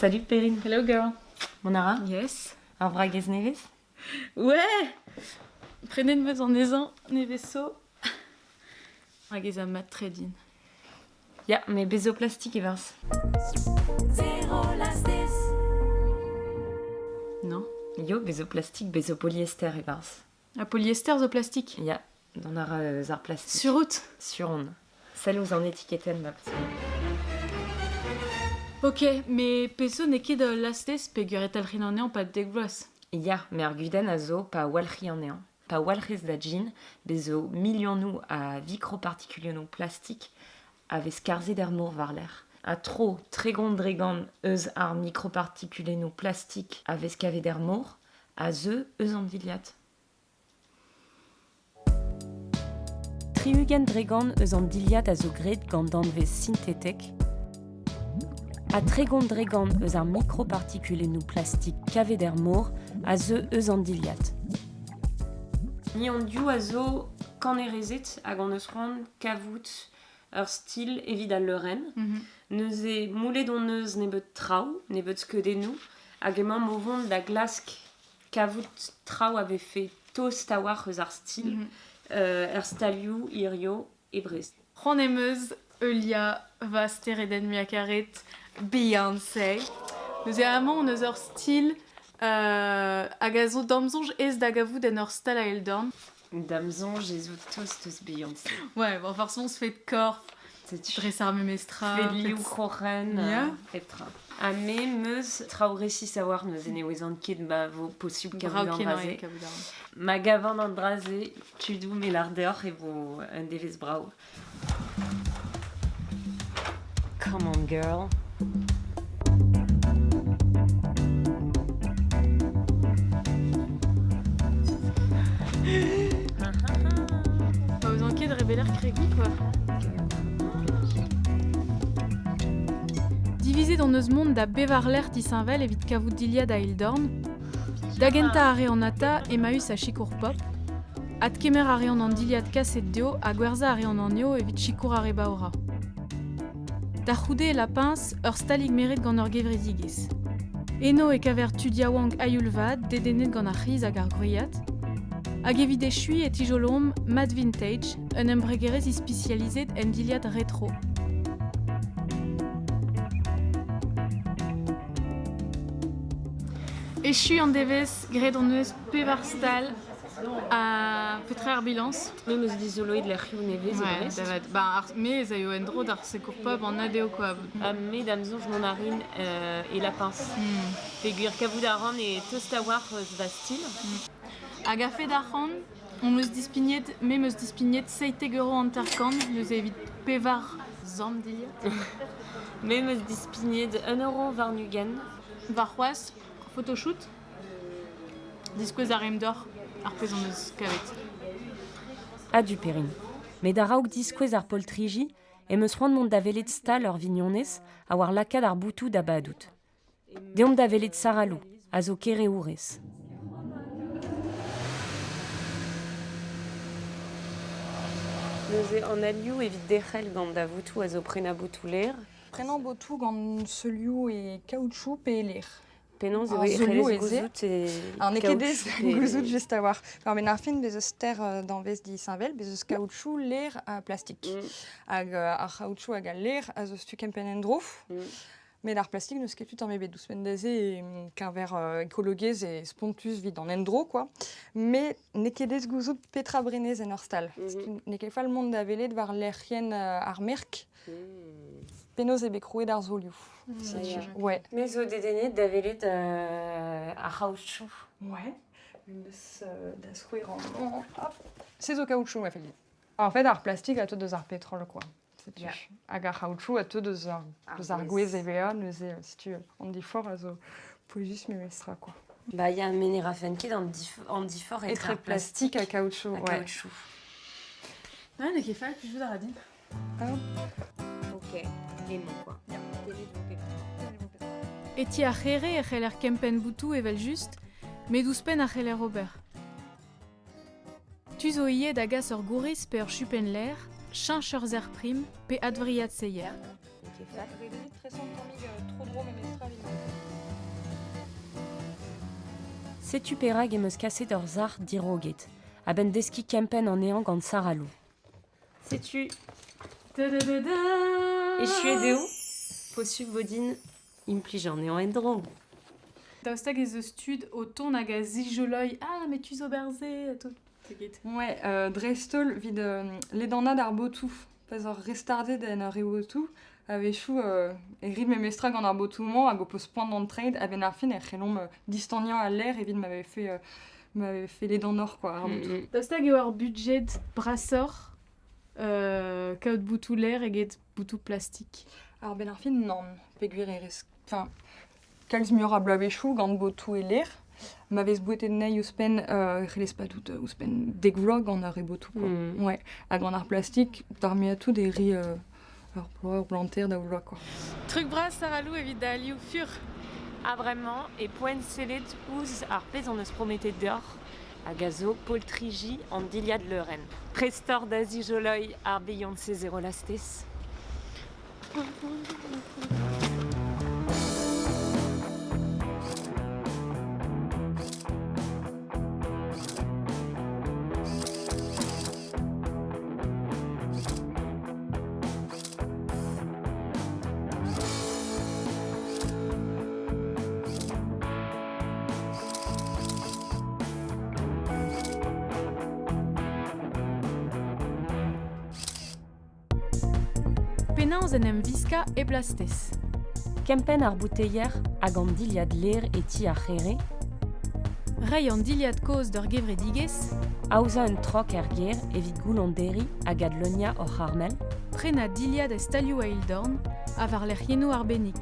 Salut Perrine. Hello girl. Mont a ra? Yes. Ar bragez nevez? Ouais! Prenet 'm eus anezhañ nevez zo. Bragez a mat-tre din. Ya, mais bezoplastik e-barzh. Non? Yo, bezoplastik, bezopolyester e-barzh. Ha polyester zo plastik? Ya, dont a ra eus ar plastik. Sur out? Sur on. Sell ouzh an etiketenn, ma petit. Ok, mais peseurt n'eo ket ul lastez peogwir e talc'hin anezhañ 'pad dek vloaz. Ya, met ar gudenn a zo pa walc'hi anezhañ. Pa walc'hez da jean, bez zo milionoù a vikropartikulennoù plastik a vez skarzhet er mor war-lerc'h. Ha tro 30% eus ar mikropartikulennoù plastik a vez kavet er mor a zeu eus an dilhad. 60% eus an dilhad a zo graet gant danvez sintetek ha 30% eus ar mikropartikulennoù plastik kavet er mor a zeu eus an dilhad. Ni an div a zo kanerezed hag hon eus c'hoant kavout ur stil evit al leurenn. Neuze moullet hon eus nebeut traoù, nebeut skeudennoù, hag emaomp o vont da glask kavout traoù a vefe tost a-walc'h eus ar stil er stalioù hirio e Brest. C'hoant em eus heuliañ va steredenn muiañ-karet, Beyoncé. Neuze amañ hon eus ur stil hag a zo da'm soñj aes da gavout en ur stal a-eil-dorn. Da'm soñj ez out tost eus Beyoncé. Ouais, bon, forcément, se fait korf, dres ar memes tra. Fed liv kroc'hen, pep tra. Ha me 'meus traoù resis a-walc'h neuze ne ouezan ket ma vo posubl kavout an dra-se. Ma gavan an dra-se, tudoù me lâr deoc'h e vo un devezh brav. Come on girl. Pas besoin ket rebeller kregiñ quoi. Divizet hon eus mont da bevar lec'h disheñvel evit kavout dilhad a-eil-dorn. Da gentañ ar re anata Emmaüs a sikour pop. Adkemer a reont an dilhad kaset dezho ha gwerzhañ a reont anezho evit sikour ar re baourañ. Da c'houde e Lapins, ur stalig meret gant ur gevredigezh. Eno e kaver tud yaouank a-youl-vat dedennet gant ar c'hiz hag ar gwriat. Hag evit echuiñ e tijolomp Mad Vintage, un embregerezh ispisializet en dilhad retro. Echu an devezh, graet hon eus pevar stal ha petra ar bilañs? Me 'm eus dizoloet lec'hioù nevez e Brest. Ouais, ba, ar, me ez aio en-dro d'ar Secours Pop an adeo quoi. Ha me da'm soñj mont a rin e Lapins. Peogwir kavout a ran e tost a-walc'h eus va stil. Hag a-fet arc'hant, on eus dispignet, me 'm eus dispignet 17 euros neuze evit pevar zamm dilhad. Me 'm eus dispignet 1 euro warn-ugent. Warc'hoazh, photoshoot. Diskouez a raimp deoc'h ar pezh hon eus kavet. A-du Perrine. Met a-raok diskouez ar poltriji em eus c'hoant mont da welet stal ur vignonez a oar lakaat ar boutoù da badout. Deomp da welet Sarah Lou, a zo kereourez. Neuze an alioù evit derc'hel gant da votoù a zo prenañ botoù lêr. Prenañ botoù gant seulioù e kaoutchouc pe e lêr. Penaos e c'hellez gouzout e Alors n'eo ket aes gouzout just a-walc'h. A-benn ar fin, bez eus ster danvez disheñvel, bez eus kaoutchouc, lêr ha plastik. Hag ar c'haoutchouc hag al lêr a zo stu kempenn en-dro. Met ar plastik n'eus ket tu tamm ebet ouzhpenn da se keñver ekologezh e spontus evit an endro quoi. Met n'eo ket aes gouzout petra brenez en ur stal. N'eo ket fall mont da welet war lec'hienn ar merk penaos eo bet krouet ar solioù. Ouais. Me zo dedennet da welet ar c'haoutchouc. Ouais. Eus da skouer amañ. Hop. Se zo kaoutchouc, ma fell dit. En fait, ar plastik a teu deus ar petrol, quoi. Setu. Hag ar c'haoutchouc a teu deus ar, deus ar gwez EVA, neuze, setu, an diforc'h a zo pouezus memestra, quoi. Bah, ya, me ne rafen ket an, dif an diforc'h etre plastik ha kaoutchouc. Ha kaoutchouc. Ouais, n'eo ket fall, plijout a ra din. Ok, emañ quoi. E ti ar c'here e c'heller kempenn boutoù evel-just, met ouzhpenn a c'heller ober. Tu zo ivez da gas ur gouriz pe ur chupenn lêr, cheñch ur serr-prim pe adwriat seier. kefat. Ret tresan tammig tro-dro memestra evit Setu perak em eus kaset ur sac'h diroget, a-benn deskiñ kempenn anezhañ gant Sarah Lou. Setu Da-da-da-da echuet eo, posupl vo din implij anezhañ en-dro. Daoust hag ez eus tud o tont hag a zijoloi Ah, mais tu zo berze ha tout. Te Ouais, dreist-holl evit ledanaat ar botoù. Pa'z oc'h restardet en ur re botoù, a-wechoù e rit memestra gant ar botoù-mañ hag ho peus poan d'an treid a-benn ar fin e c'hellomp distagnañ al lec'h evit ma vefe, ma vefe ledanoc'h quoi, ar botoù. Daoust hag eo ar budjed brasoc'h kaout botoù lêr eget botoù plastik? Ar benn ar fin, nann, peogwir e rez... Enfin, kalz muioc'h a bloavezhioù gant botoù e lêr. Ma vez bouetet anezhi ouzhpenn, e c'hellez padout ouzhpenn 10 vloaz gant ar re botoù quoi. Ouais. Ha gant ar plastik, d'ar muiañ-tout e ri ur bloaz, ur bloaz hanter, daou vloaz quoi. Trug bras Sarah Lou evit da alioù fur. Ha bremañ e poent sellet ouzh ar pezh hon eus prometet deoc'h hag a zo poltriji an dilhad leurenn. Prest oc'h da zijoloiñ ar Beyoncé Zero Lastez? Penaos en em viskañ e blastez? Kempenn ar bouteier hag an dilhad lêr e ti ar c'here. Reiñ an dilhad kozh d'ur gevredigezh. Aozañ un trok er gêr evit goullonderiñ hag adleuniañ hoc'h armel. Prenañ dilhad e stalioù a-eil-dorn ha war lec'hiennoù arbennik.